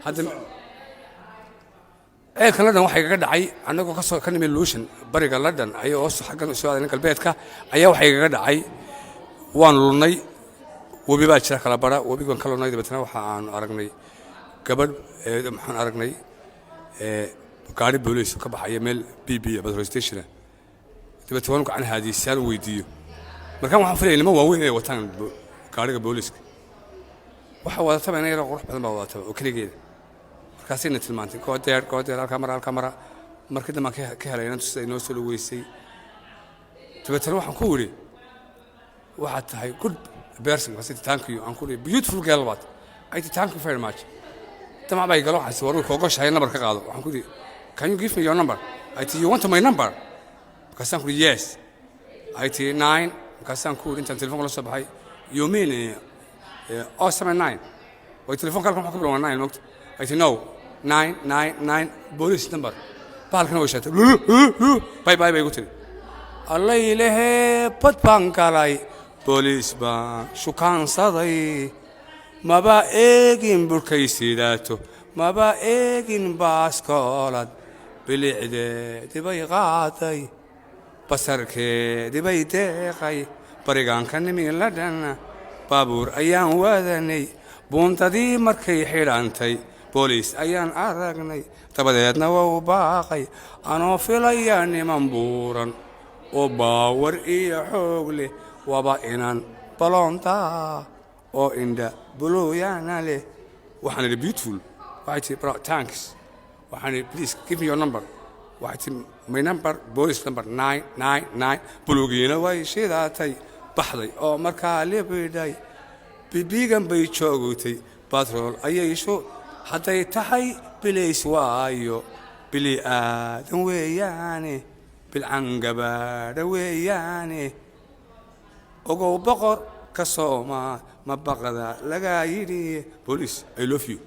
Hadda ceelkan London waxaa igaga dhacay annagoo kasoo ka nimi Luton, bariga London, ayay oo xaggan soo aadan galbeedka ayaa waxaa igaga dhacay. Waan lunnay. Webi baa jira kala bara, webi baan ka lunnay. Dabeetna waxa aanu aragnay gabadh, maxaan aragnay gaari booliis ka baxaya meel BP petrol station. Dabeetna waan gacan haadiyey si aan u weydiiyo. Markaan waxaan filayay niman waaweyn inay wataan gaariga booliiska. Waxa wadataba ina yaroo qurux badan baa wadataba oo keligeeda. Markaasayna tilmaantay, "Go there, go there, halkaa mara, halkaa mara." Markii dambe aan ka helay inantu sida inoo soo dhaweysay. Dabeetana waxaan ku idhi, "Waxaad tahay good person." Markaasay, "Thank you." Aan ku idhi, "Beautiful girl baad." Ay ti, "Thank you very much." Damac bay galo, waxaase war way koogoshahay, number ka qaado. Waxaan ku idhi, "Can you give me your number?" Ay ti, "You want my number?" Markaasaan ku idhi, "Yes." Ay ti, "Nine." Markaasaan ku idhi intaan telefonka la soo baxay, "You mean 079?" Way telefonka halkan waxaa ka bilowaa nine mogta. Ay ti, "No, 999, police number." Bahalkana way sheegtay. "Bye bye," bay igu tiri. Allaylehe, bad baan galay, booliis baan shukaansaday. Maba eegin burkay sidaato, maba eegin baaskoolad. Bilicdeedibay qaaday, basarkeedibay deeqay. Barigaan ka nimi London, baabuur ayaan wadanay. Buuntadii markay xidhantay, booliis ayaan aragnay. Dabadeedna wau baaqay anoo filaya niman buuran oo power iyo xoog leh. Waba inan blonde-aa oo indha buluuyana leh. Waxaan idhi, "Beautiful." Waxay tihi, "Bro, thanks." Waxaan idhi, "Please give me your number." Waxay tihi, "My number, police number, 999." Buluugiina way shidaatay, baxday oo markaa libidhay. BP-gan bay joogtay, batrool ayay shu. Hadday tahay bilays waayo, bili aadan weeyaane, bilcan gabaadha weeyaane. Ogow, boqor ka soomaa ma baqda lagaa yidhi. Police, I love you.